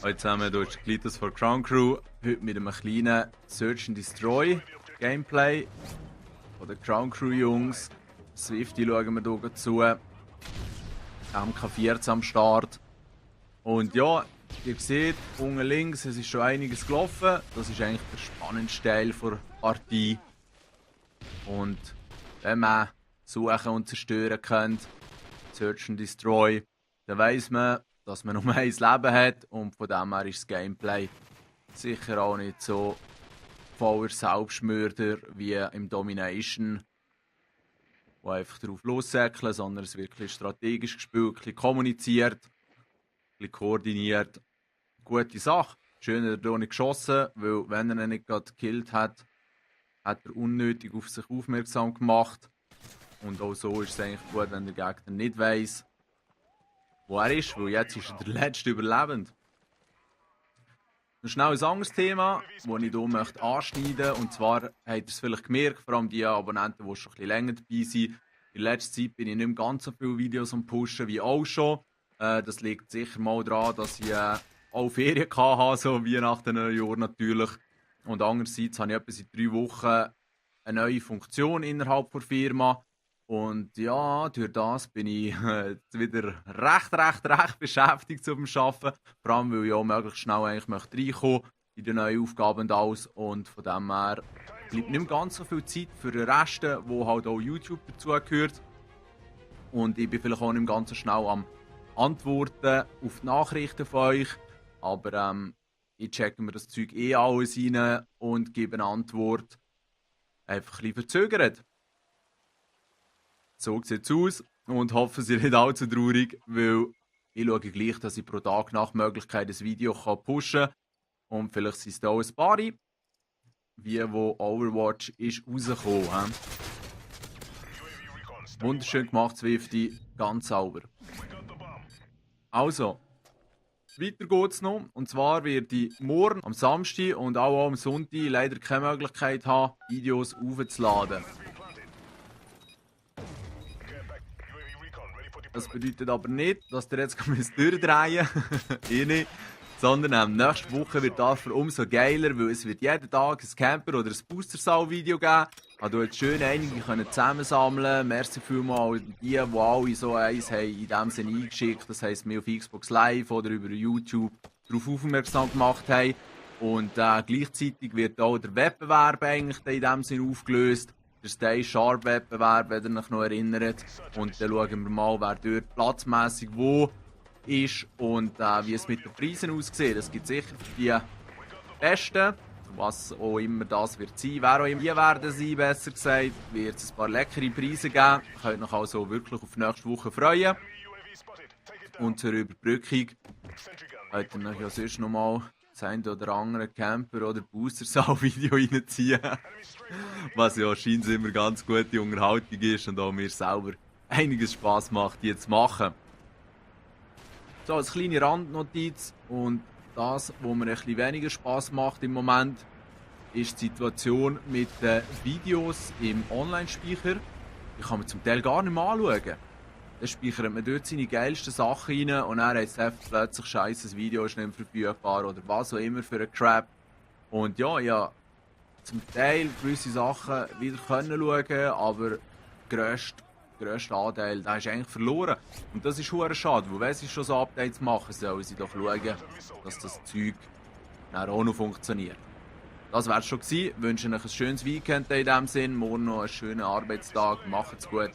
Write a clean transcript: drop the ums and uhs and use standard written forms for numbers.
Hallo zusammen, hier ist Klitus von Crown Crew. Heute mit einem kleinen Search and Destroy Gameplay von den Crown Crew Jungs. Swifty schauen wir hier zu. MK14 am Start. Und ja, ihr seht, unten links, es ist schon einiges gelaufen. Das ist eigentlich der spannendste Teil der Partie. Und wenn man suchen und zerstören kann, Search and Destroy, dann weiss man, dass man nur ein Leben hat, und von dem her ist das Gameplay sicher auch nicht so voller Selbstmörder wie im Domination, wo einfach drauf lossäckeln, sondern es wird wirklich strategisch gespielt, ein bisschen kommuniziert, ein bisschen koordiniert. Gute Sache. Schön, dass er hier nicht geschossen, weil wenn er ihn nicht gerade gekillt hat, hat er unnötig auf sich aufmerksam gemacht. Und auch so ist es eigentlich gut, wenn der Gegner nicht weiss, wo er ist, weil jetzt ist er der letzte Überlebende. Noch schnell ein anderes Thema, das ich hier möchte anschneiden möchte. Und zwar habt ihr es vielleicht gemerkt, vor allem die Abonnenten, die schon ein bisschen länger dabei sind. In letzter Zeit bin ich nicht mehr ganz so viele Videos am Pushen wie auch schon. Das liegt sicher mal daran, dass ich auch Ferien hatte, so Weihnachten, Neujahr natürlich. Und andererseits habe ich etwa seit 3 Wochen eine neue Funktion innerhalb der Firma. Und ja, durch das bin ich jetzt wieder recht beschäftigt zum Arbeiten. Vor allem, weil ich auch möglichst schnell eigentlich möchte reinkommen in die neuen Aufgaben und alles. Und von dem her bleibt nicht mehr ganz so viel Zeit für den Rest, wo halt auch YouTube dazugehört. Und ich bin vielleicht auch nicht mehr ganz so schnell am Antworten auf die Nachrichten von euch. Aber ich checke mir das Zeug alles rein und gebe eine Antwort. Einfach ein bisschen verzögert. So sieht es aus und hoffe, sie nicht allzu traurig, weil ich schaue gleich, dass ich pro Tag nach Möglichkeit ein Video pushen kann. Und vielleicht sind es da auch ein paar, wie wo Overwatch ist rausgekommen. Wunderschön gemacht, Swifty, ganz sauber. Also, weiter geht's noch. Und zwar werde ich morgen am Samstag und auch am Sonntag leider keine Möglichkeit haben, Videos aufzuladen. Das bedeutet aber nicht, dass ihr jetzt durchdrehen müsst. Ich nicht. Sondern nächste Woche wird dafür umso geiler, weil es wird jeden Tag ein Camper- oder ein Booster-Saal-Video geben. Ich konnte jetzt schön einige zusammensammeln. Merci vielmals die alle so eins haben in dem Sinne eingeschickt. Das heisst, mir auf Xbox Live oder über YouTube darauf aufmerksam gemacht haben. Und gleichzeitig wird auch der Wettbewerb eigentlich in dem Sinne aufgelöst. Der Stay Sharp Wettbewerb, wenn ihr euch noch erinnert. Und dann schauen wir mal, wer dort platzmässig wo ist und wie es mit den Preisen aussieht. Es gibt sicher für die Besten, was auch immer das wird sein, wer auch immer die werden sein, besser gesagt, wird es ein paar leckere Preise geben. Ihr könnt euch also wirklich auf nächste Woche freuen. Und zur Überbrückung könnt ihr euch ja sonst noch mal das eine oder andere Camper- oder Booster-Saal-Video reinziehen. Was ja scheint immer ganz gute Unterhaltung ist und auch mir selber einiges Spass macht, die zu machen. So, als kleine Randnotiz und das, was mir ein bisschen weniger Spass macht im Moment, ist die Situation mit den Videos im Online-Speicher. Die kann man zum Teil gar nicht mehr anschauen. Dann speichert man dort seine geilsten Sachen rein und dann heißt es plötzlich «Scheiße, das Video ist nicht mehr verfügbar» oder was auch immer für einen Crap. Und ja, zum Teil gewisse Sachen wieder können schauen, aber der grösste Anteil, der ist eigentlich verloren. Und das ist verdammt schade, weil wenn sie schon so Updates machen, sollen sie doch schauen, dass das Zeug dann auch noch funktioniert. Das wäre es schon gewesen. Ich wünsche euch ein schönes Weekend in diesem Sinn. Morgen noch einen schönen Arbeitstag. Macht's gut.